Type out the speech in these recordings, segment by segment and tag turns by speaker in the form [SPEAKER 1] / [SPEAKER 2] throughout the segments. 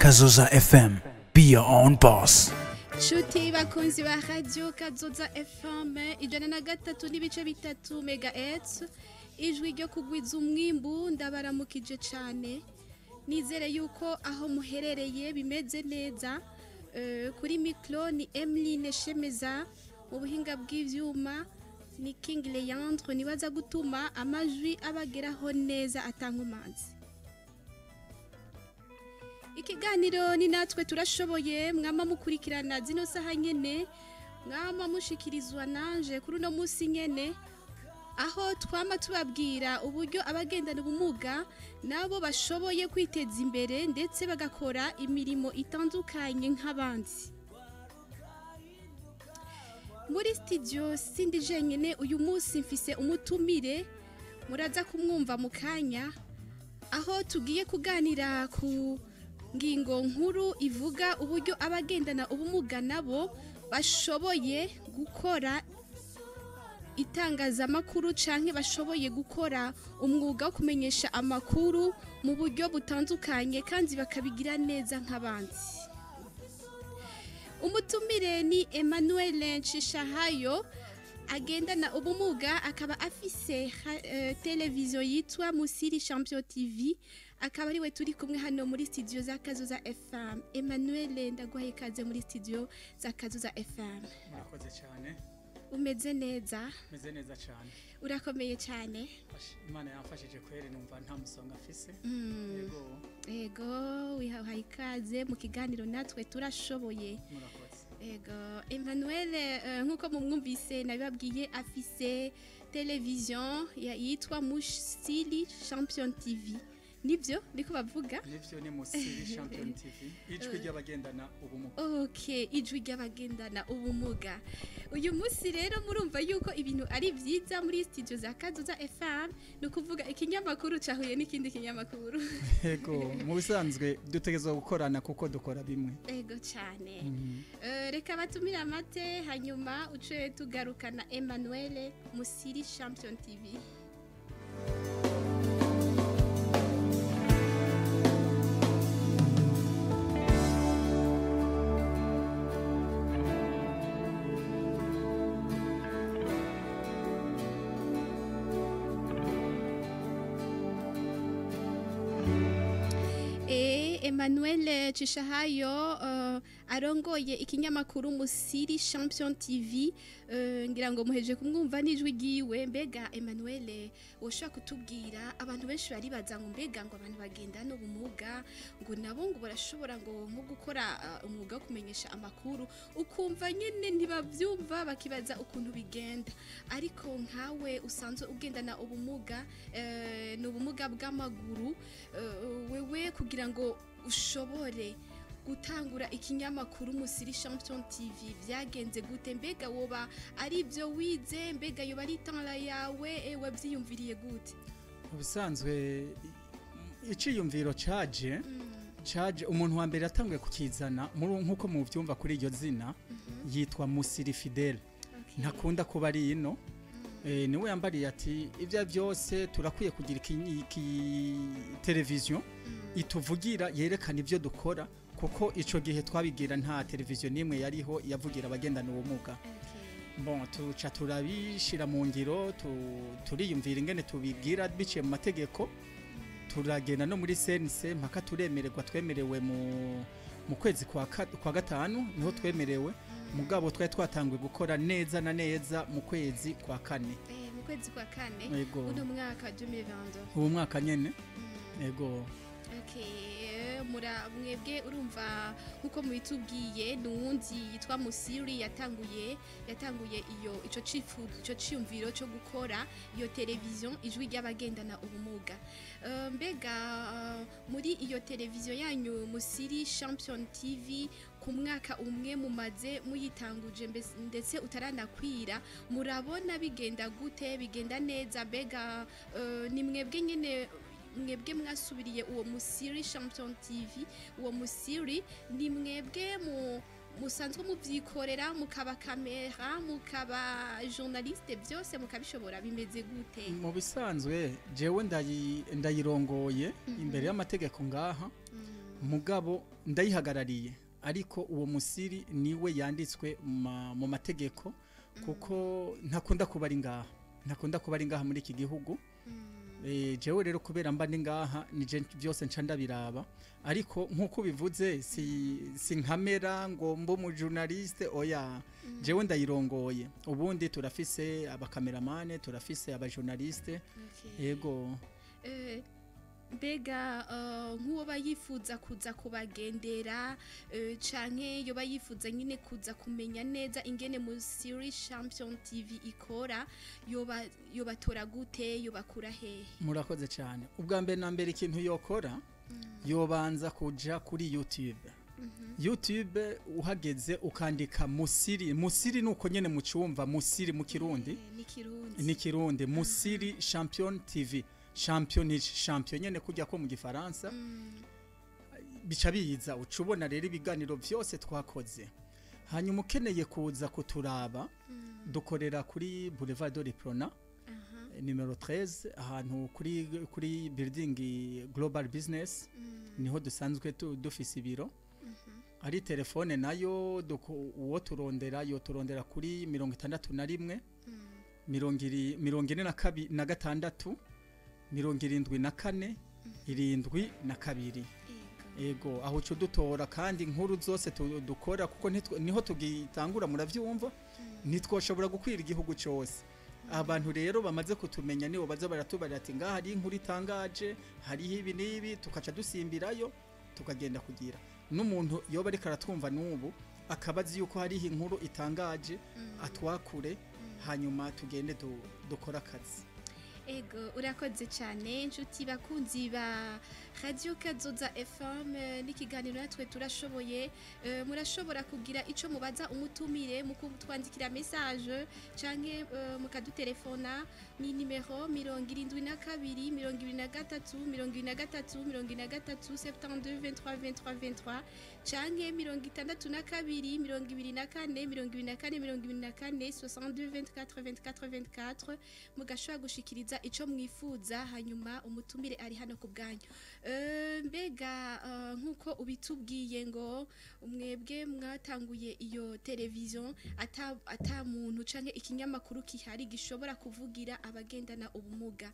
[SPEAKER 1] Kazoza FM. Be your own boss.
[SPEAKER 2] Nshuti bakunzi ba Radio Kazoza FM 103.3 MHz, ijwi ryo kugwiza umwimbu, ndabaramukije cyane. Nizere yuko aho muherereye bimeze neza. Kuri micro ni Emeline Shemeza, mu buhinga bw'ivyuma ni King Leandre, nibaza gutuma amajwi abageraho neza atankomanzi. Ikiganiro ni natwe turashoboye, mwama mukurikirana zino saha nyene, mwama mushikirizwa nanje kuri uno munsi nyene, aho twama tubabwira uburyo abagendana ubumuga nabo bashoboye kwiteza imbere ndetse bagakora imirimo itandukanye nk'abandi. Muri studio sindi jenyene uyu munsi, mfise umutumire muraza kumwumva mu kanya, aho tugiye kuganira ku ngingo nkuru ivuga uburyo abagendana ubumuga nabo bashoboye gukora itangazamakuru canke bashoboye gukora umwuga wo kumenyesha amakuru mu buryo butandukanye kandi bakabigira neza nk'abandi. Umutumire ni Emmanuel Nshishahayo, agendana ubumuga, akaba afise televiziyo yitwa Musiri Champion TV, akaba ariwe turi kumwe hano muri studio za Kazoza FM. Emmanuel, ndaguhaye ikaze muri studio za Kazoza FM.
[SPEAKER 3] Murakoze cyane.
[SPEAKER 2] Umeze neza?
[SPEAKER 3] Meze neza cyane.
[SPEAKER 2] Urakomeye cyane?
[SPEAKER 3] Imana yamfashije kweri, numva nta musonga afise.
[SPEAKER 2] Yego. Yego, wihaye ikaze mu kiganiro natwe turashoboye.
[SPEAKER 3] Murakoze.
[SPEAKER 2] Yego, Emmanuel, nkuko mumwumvise nabibabwiye, afise televiziyo yitwa Musiri Champion TV. Nibyo niko bavuga?
[SPEAKER 3] Nivyo, ni Musiri Champion TV, ijwi ry'abagendana ubumuga.
[SPEAKER 2] Okay, ijwi ry'abagendana ubumuga. Uyu munsi rero murumva yuko ibintu ari byiza muri studio za Kazoza FM, ni ukuvuga ikinyamakuru cahuye n'ikindi kinyamakuru.
[SPEAKER 3] Yego, mu bisanzwe dutegerezwa gukorana kuko dukora bimwe.
[SPEAKER 2] Ego cyane. Reka batumire amate, hanyuma uce tugarukana Emmanuel Musiri Champion TV. Emmanuel Cishahayo, arongoye ikinyamakuru Musiri Champion TV, ngira ngo muheje kumwumva n'ijwi ryiwe. Mbega Emmanuel, woshobora kutubwira, abantu benshi baribaza ngo mbega ngo abantu bagendana ubumuga ngo nabo ngo barashobora ngo nko gukora umwuga wo kumenyesha amakuru, ukumva nyine ntibavyumva bakibaza ukuntu bigenda. Ariko nkawe usanzwe ugendana ubumuga, ni ubumuga bw'amaguru, wewe kugira ngo ushobore gutangura ikinyamakuru Musiri Champion TV byagenze gute? Mbega woba ari ibyo wize? Mbega yoba ari talent yawe? Wabyiyumviriye gute?
[SPEAKER 3] Mu bisanzwe iciyumviro caje umuntu wa mbere yatanguye kukizana nk'uko muvyumva kuri iryo zina, yitwa Musiri Fidel. Ntakunda kuba ari ino. Niwe yambariye ati ibyo byose turakwiye kugira iki televiziyo ituvugira, yerekana ibyo dukora, kuko ico gihe twabigira nta televiziyo nimwe yariho yavugira abagendana ubumuga. Bon, tuca turabishira mu ngiro, turiyumvira ingene tubigira biciye mu mategeko, turagenda no muri CNC mpaka turemererwa. Twemerewe mu kwezi kwa gatanu niho twemerewe, mugabo twari twatanguye gukora neza na neza mu kwezi kwa kane.
[SPEAKER 2] Mu kwezi kwa kane
[SPEAKER 3] Yego.
[SPEAKER 2] uno mwaka 2022?
[SPEAKER 3] Uwo mwaka nyene. Yego.
[SPEAKER 2] Okay, mura mwebwe urumva nkuko mubitubwiye, nuwundi yitwa Musiri yatanguye iyo ico cifuzo, ico ciyumviro cyo gukora iyo televiziyo ijwi ry'abagendana ubumuga. Mbega muri iyo televiziyo yanyu Musiri Champion TV, ku mwaka umwe mumaze muyitanguje ndetse utaranakwira, murabona bigenda gute? Bigenda neza? Mbega ni mwebwe nyene, mwebwe mwasubiriye uwo Musiri Champion TV, uwo Musiri, ni mwebwe mu musanzwe mubyikorera, mukaba kamera, mukaba journaliste, byose mukabishobora? Bimeze gute?
[SPEAKER 3] Mu bisanzwe jewe ndayirongoye imbere y'amategeko ngaha. Mugabo ndayihagarariye, ariko uwo Musiri niwe yanditswe mu mategeko, kuko ntakunda kuba ari ngaha, ntakunda kuba ari ngaha muri iki gihugu. Jewe rero kubera mba ndi ngaha, nije byose nca ndabiraba. Ariko nk'uko bivuze, si nkamera ngo mbe umu journaliste, oya, jewe ndayirongoye. Ubundi turafise abakameramane, turafise abajournaliste. Yego.
[SPEAKER 2] Mbega nk'uwo bayifuza kuza kubagendera, canke yoba yifuza nyine kuza kumenya neza ingene Musiri Champion TV ikora, yoba yobatora gute, yobakura hehe?
[SPEAKER 3] Murakoze cyane. Ubwa mbere na mbere, ikintu yokora, yobanza kuja kuri YouTube. YouTube uhageze ukandika Musiri, Musiri nuko nyene mu cyumva, Musiri mu Kirundi.
[SPEAKER 2] Ni Kirundi.
[SPEAKER 3] Ni Kirundi, Musiri Champion TV. Champion ni champion nyene kujya ko mu Gifaransa. Bica biza, uca ubona rero ibiganiro byose twakoze. Hanyuma ukeneye kuza kuturaba, dukorera kuri Boulevard de l'Uprona, numero 13, ahantu kuri building Global Business, niho dusanzwe dufise ibiro. Ari telefone nayo, uwo turondera yo turondera kuri 61 46 74 72. Ego, aho uca udutora. Kandi inkuru zose dukora, kuko niho tugitangura, muravyumva, ntitwoshobora gukwira igihugu cyose. Abantu rero bamaze kutumenya nibo baza baratubarira ati ngaha hari inkuru itangaje, hariho ibi n'ibi, tukaca dusimbirayo tukagenda. Kugira n'umuntu yoba ariko aratwumva n'ubu akaba azi yuko hariho inkuru itangaje, atwakure, hanyuma tugende dukore akazi.
[SPEAKER 2] Ego, urakoze cyane. Inshuti bakunzi ba Radio Kazoza FM, n'ikiganiro natwe turashoboye, murashobora kugira ico mubaza umutumire mu kutwandikira message canke mukadutelefona. Ni nimero 72 23 23 23, 72 23 23 23, canke 62 24 24 24, 62 24 24 24, mugashobora gushikiriza ico mwifuza, hanyuma umutumire ari hano ku bwanyu. Mbega nkuko ubitubwiye ngo mwebwe mwatanguye iyo televiziyo ata muntu canke ikinyamakuru kihari gishobora kuvugira abagendana ubumuga,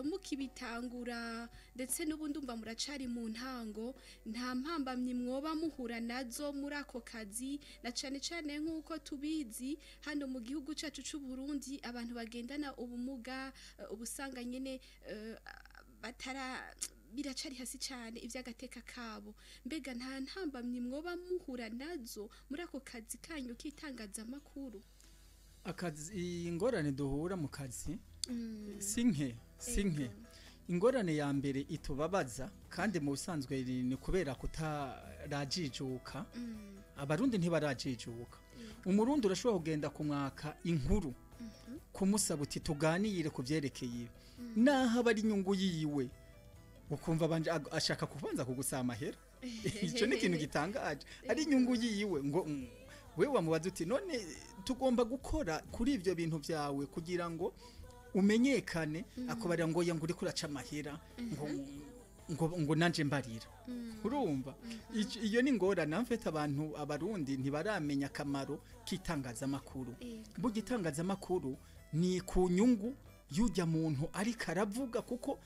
[SPEAKER 2] mukibitangura ndetse n'ubundi umva muracari mu ntango, nta mpambamyi mwoba muhura nazo muri ako kazi, na cane cane nk'uko tubizi hano mu gihugu cacu c'u Burundi, abantu bagendana ubumuga ubusanga nyene batara biracari hasi cyane iby'agateka kabo? Mbega nta ntambamyi mwoba muhura nazo muri ako kazi kanyu k'itangazamakuru?
[SPEAKER 3] Akazi, ingorane duhura mu kazi si nke, si nke. Ingorane ya mbere itubabaza, kandi mu busanzwe ni kubera kutarajijuka, Abarundi ntibarajijuka. Umurundi urashobora kugenda kumwaka inkuru, kumusaba uti tuganire ku byerekeye ibi, naho aba ari inyungu yiwe, ukumva abanje ashaka kubanza kugusaba amahera. Icyo ni ikintu gitangaje. Ari inyungu yiwe, ngo we wamubaza uti none tugomba gukora kuri ibyo bintu byawe kugira ngo umenyekane, akubarira ngo ya ngo uriko uraca amahera, ngo nanje mbarira. Urumva, iyo ni ingorane mfite. Abantu, Abarundi ntibaramenya akamaro k'itangazamakuru. Burya itangazamakuru ni ku nyungu y'ujya muntu ariko aravuga, kuko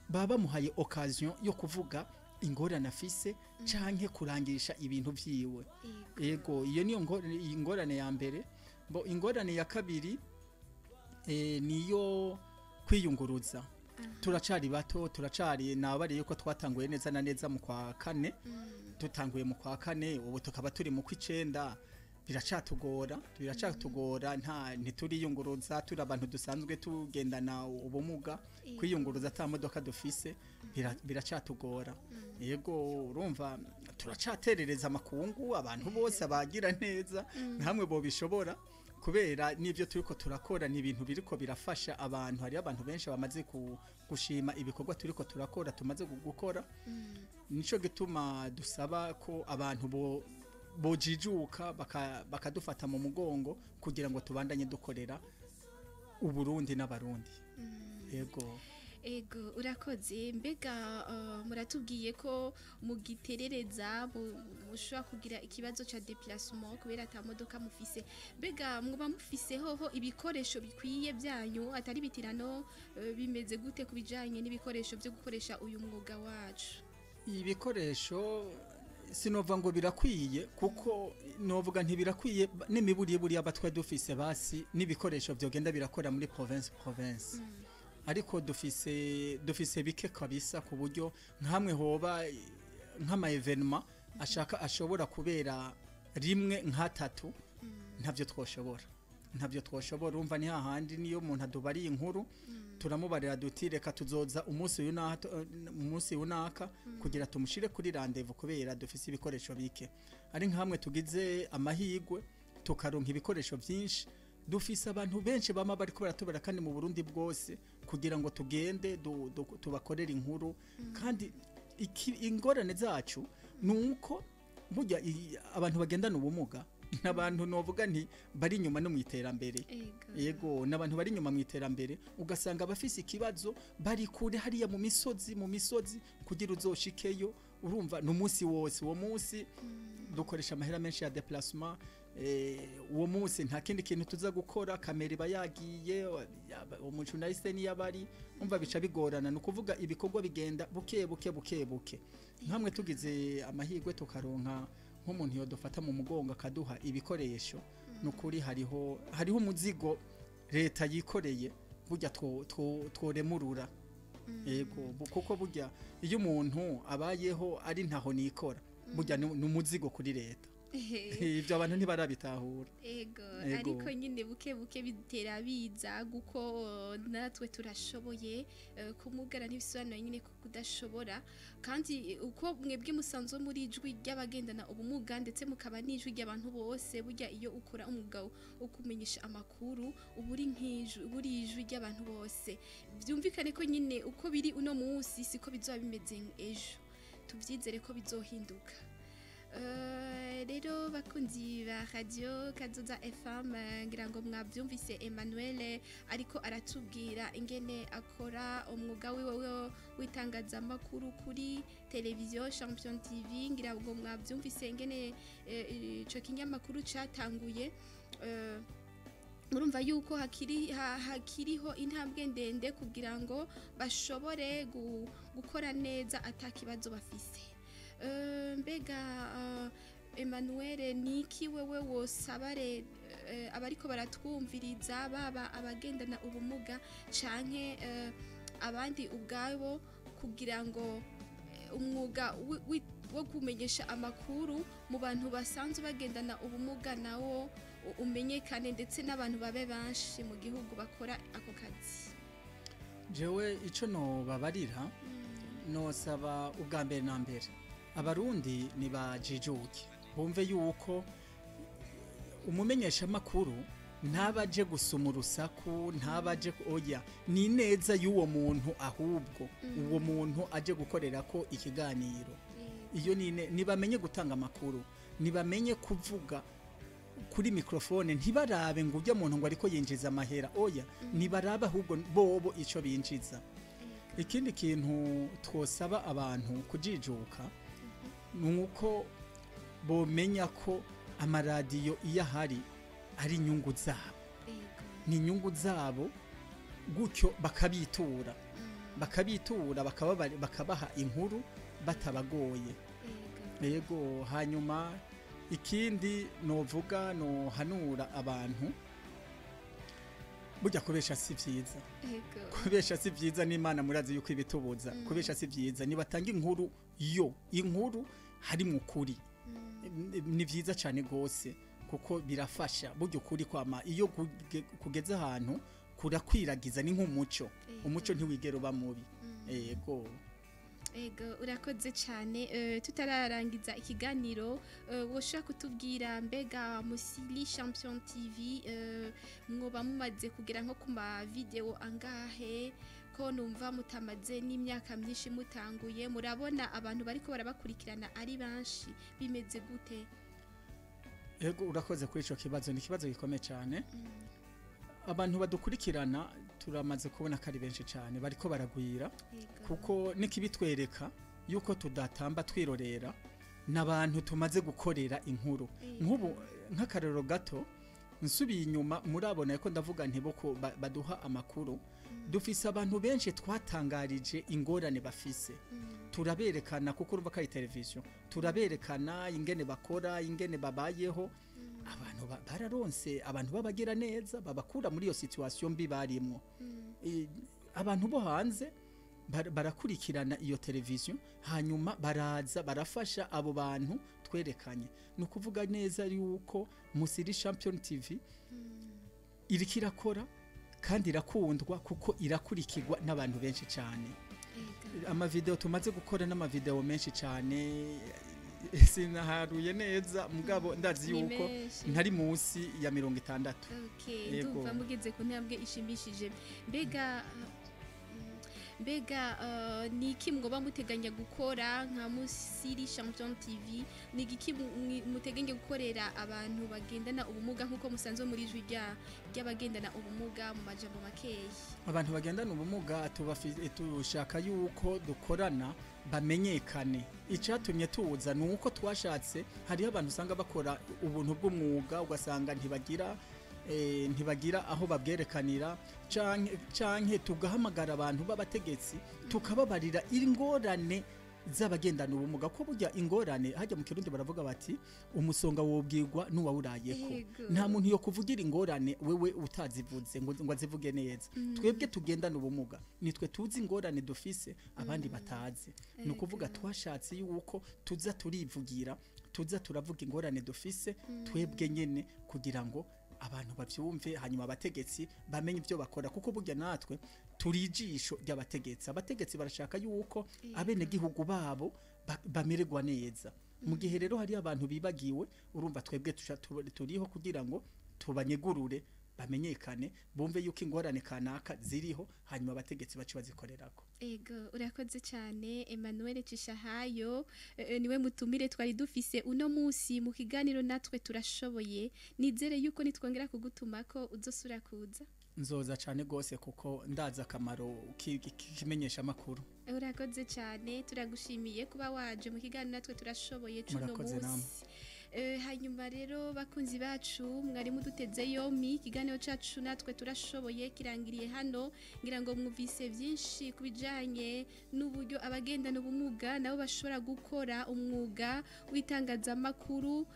[SPEAKER 3] baba bamuhaye occasion yo kuvuga ingorane afise canke kurangisha ibintu vyiwe. Ego, iyo niyo ingorane ya mbere. Bo ingorane ya kabiri niyo kwiyunguruza. Turacari bato, turacari, nabariye ko twatanguye neza na neza mu kwa kane. Dutanguye mu kwa kane, ubu tukaba turi mu kw'icenda. Biracatugora, biracatugora, nta ntituriyunguruza. Turi abantu dusanzwe tugendana ubumuga, kwiyunguruza ata modoka dufise biracatugora. Yego, urumva turacaterereza amakungu, abantu bose abagira neza nkamwe bo bishobora, kubera n'ibyo turiko turakora ni ibintu biriko birafasha abantu. Hari abantu benshi bamaze gushima ibikorwa turiko turakora, tumaze gukora. Nico gituma dusaba ko abantu bo bojijuka bakadufata mu mugongo kugira ngo tubandanye dukorera Uburundi n'Abarundi. Yego.
[SPEAKER 2] Ego, urakoze. Mbega muratubwiye ko mugiterereza, mushobora kugira ikibazo ca déplacement kubera ata modoka mufise. Mbega muba mufise hoho ibikoresho bikwiye byanyu, atari bitirano, bimeze gute ku bijanye n'ibikoresho byo gukoresha uyu mwuga wacu?
[SPEAKER 3] Ibikoresho sinova ngo birakwiye, kuko novuga ntibirakwiye n'imiburi buriya batwe dufise basi n'ibikoresho byogenda birakora muri province, ariko dufise bike kabisa, ku buryo nkamwe hoba nk'ama événement ashaka ashobora kubera rimwe nk'atatu, ntavyo twoshobora. Urumva ni hahandi niyo umuntu adubariye inkuru, turamubarira duti: "Reka tuzoza umunsi uyu n'aha, umunsi unaka," kugira tumushire kuri rendez-vous, kubera dufise ibikoresho bike. Ari nkamwe tugize amahigwe tukaronka ibikoresho byinshi, dufise abantu benshi bama bariko baratubara, kandi mu Burundi bwose, kugira ngo tugende tubakorere inkuru. Kandi ingorane zacu ni uko burya abantu bagendana ubumuga n'abantu novuga nti bari inyuma no mu iterambere. Yego, n'abantu bari inyuma mu iterambere, ugasanga abafise ikibazo bari kure hariya mu misozi. Kugira uzoshikeyo, urumva ni umunsi wose. Uwo munsi dukoresha amahera menshi ya déplacement. Uwo munsi nta kindi kintu tuza gukora, kamera iba yagiye, umujournaliste niyo abari, umva bica bigorana. Ni ukuvuga ibikorwa bigenda buke buke buke buke. Nkamwe tugize amahirwe tukaronka nk'umuntu yodufata mu mugongo akaduha ibikoresho, ni ukuri hariho umuzigo leta yikoreye burya tworemurura. Yego, kuko burya iyo umuntu abayeho ari ntaho nikora, burya ni umuzigo kuri leta. Ibyo abantu ntibarabitahura.
[SPEAKER 2] Ego. Ariko nyine buke buke bitera biza, guko natwe turashoboye. Kumugara n'ibisobanuro nyine ko kudashobora, kandi uko mwebwe musanzwe muri ijwi ry'abagendana ubumuga, ndetse mukaba n'ijwi ry'abantu bose, burya iyo ukora umwuga wo kumenyesha amakuru uba uri nk'ijwi, uba uri ijwi ry'abantu bose. Byumvikane ko nyine uko biri uno munsi siko bizoba bimeze ejo, tubyizere ko bizohinduka. Rero bakunzi ba Radio Kazoza FM, ngira ngo mwabyumvise Emmanuel ariko aratubwira ingene akora umwuga wiwe w'itangazamakuru kuri televiziyo Champion TV. Ngira ngo mwabyumvise ingene ico kinyamakuru catanguye. Murumva yuko hakiriho intambwe ndende kugira ngo bashobore gukora neza atakibazo bafise. Mbega Emmanuel, niki wewe wosaba abariko baratwumviriza, baba abagendana ubumuga canke abandi ubwabo, kugira ngo umwuga wo kumenyesha amakuru mu bantu basanzwe bagendana ubumuga nawo umenyekane, ndetse n'abantu babe benshi mu gihugu bakora ako kazi?
[SPEAKER 3] Jewe ico nobabarira, nosaba ubwa mbere na mbere Abarundi nibajijuke, bumve yuko umumenyeshamakuru ntabaje gusuma urusaku, ntabaje, oya, ni neza y'uwo muntu, ahubwo uwo muntu aje gukorera ko ikiganiro. Iyo nibamenye gutanga amakuru, nibamenye kuvuga kuri microphone, ntibarabe ngo ujya muntu ngo ariko yinjiza amahera, oya, nibarabe ahubwo bobo ico binjiza. Ikindi kintu twosaba abantu kujijuka ni uko bomenya ko amaradiyo iyo ahari ari inyungu zabo, ni inyungu zabo, gutyo bakabitura, bakabaha inkuru batabagoye. Yego. Hanyuma ikindi novuga, nohanura abantu, burya kubesha si vyiza. Kubesha si vyiza, n'Imana murazi yuko ibitubuza. Kubesha si vyiza. Nibatanga inkuru, yo inkuru hari mu kuri, ni vyiza cyane gose, kuko birafasha. Burya ukuri kwama iyo kugeze ahantu kurakwiragiza, ni nk'umuco. Umuco ntiwigera uba mubi. Yego.
[SPEAKER 2] Ego, urakoze cyane. Tutararangiza ikiganiro, woshobora kutubwira mbega Musili Champion TV mwoba mumaze kugera nko ku ma video angahe, ko numva mutamaze n'imyaka myinshi mutanguye? Murabona abantu bariko barabakurikirana ari benshi? Bimeze gute?
[SPEAKER 3] Yego, urakoze kuri ico kibazo, ni ikibazo gikomeye cyane. Abantu badukurikirana turamaze kubona ko ari benshi cyane, bariko baragwira, kuko nikibitwereka yuko tudatamba twirorera n'abantu tumaze gukorera inkuru. Nk'ubu nk'akarero gato, nsubiye inyuma, murabona ko ndavuga ntiboko baduha amakuru. Dufise abantu benshi twatangarije ingorane bafise, turaberekana, kuko urumva ko ari televiziyo, turaberekana ingene bakora, ingene babayeho. Abantu bararonse abantu babagira neza, babakura muri iyo situation mbi barimwo. Abantu bo hanze barakurikirana iyo televiziyo, hanyuma baraza barafasha abo bantu twerekanye. Ni ukuvuga neza yuko Musiri Champion TV iriko irakora kandi irakundwa, kuko irakurikirwa n'abantu benshi cyane. Amavideo tumaze gukora n'amavideo menshi cyane, sinaharuye neza, mugabo ndazi
[SPEAKER 2] Ni
[SPEAKER 3] yuko
[SPEAKER 2] menshi.
[SPEAKER 3] ntari munsi ya 60.
[SPEAKER 2] Okay,
[SPEAKER 3] Yego.
[SPEAKER 2] ndumva mugeze ku ntambwe ishimishije. Mbega ni iki mwoba muteganya gukora nka Musiri Champion TV? Ni iki muteganya gukorera abantu bagendana ubumuga, nk'uko musanzwe muri ijwi ry'abagendana ubumuga, mu majambo makeyi?
[SPEAKER 3] Abantu bagendana ubumuga tushaka yuko dukorana bamenyekane. Icyatumye tuza ni uko twashatse, hariho abantu usanga bakora ubuntu bw'umwuga, ugasanga ntibagira aho babwerekanira, canke tugahamagara abantu b'abategetsi, tukababarira ingorane z'abagendana ubumuga, ko burya ingorane hajya mu Kirundi baravuga bati: "Umusonga wobwirwa n'uwawurayeko." Nta muntu yo kuvugira ingorane wewe utazivuze ngo azivuge neza. Twebwe tugendana ubumuga nitwe tuzi ingorane dufise abandi batazi. Ni ukuvuga twashatse yuko tuza turivugira, tuza turavuga ingorane dufise twebwe nyene, kugira ngo abantu bavyumve, hanyuma abategetsi bamenye ibyo bakora, kuko burya natwe turi ijisho ry'abategetsi. Abategetsi barashaka yuko abenegihugu babo bamererwa neza. Mu gihe rero hari abantu bibagiwe, urumva twebwe turiho kugira ngo tubanyegurure, bamenyekane, bumve yuko ingorane kanaka ziriho, hanyuma abategetsi bace bazikorerako.
[SPEAKER 2] Ego, urakoze cyane Emmanuel Cishahayo. Niwe mutumire twari dufise uno munsi mu kiganiro Natwe Turashoboye. Nizere yuko nitwongera kugutumako uzosura kuza.
[SPEAKER 3] Nzoza cyane gose, kuko ndazi akamaro k'ikimenyesha amakuru.
[SPEAKER 2] Urakoze cyane, turagushimiye kuba waje mu kiganiro Natwe Turashoboye cuno
[SPEAKER 3] Murakoze namwe.
[SPEAKER 2] munsi. Hanyuma rero, bakunzi bacu mwari muduteze yompi, ikiganiro cacu Natwe Turashoboye kirangiriye hano. Ngira ngo mwumvise byinshi ku bijanye n'uburyo abagendana ubumuga nabo bashobora gukora umwuga w'itangazamakuru.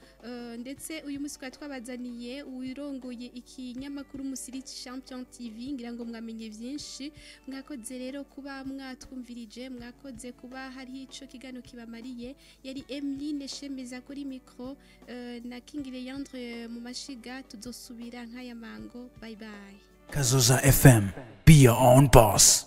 [SPEAKER 2] Ndetse uyu munsi twari twabazaniye uwirongoye ikinyamakuru Musiri Champion TV. Ngira ngo mwamenye byinshi. Mwakoze rero kuba mwatwumvirije, mwakoze kuba hariho ico kiganiro kibamariye. Yari Emeline Shemeza kuri micro na King Leandre mu mashiga. Tuzosubira nk'aya mango. Bye bye.
[SPEAKER 1] Kazoza FM. Be your own boss.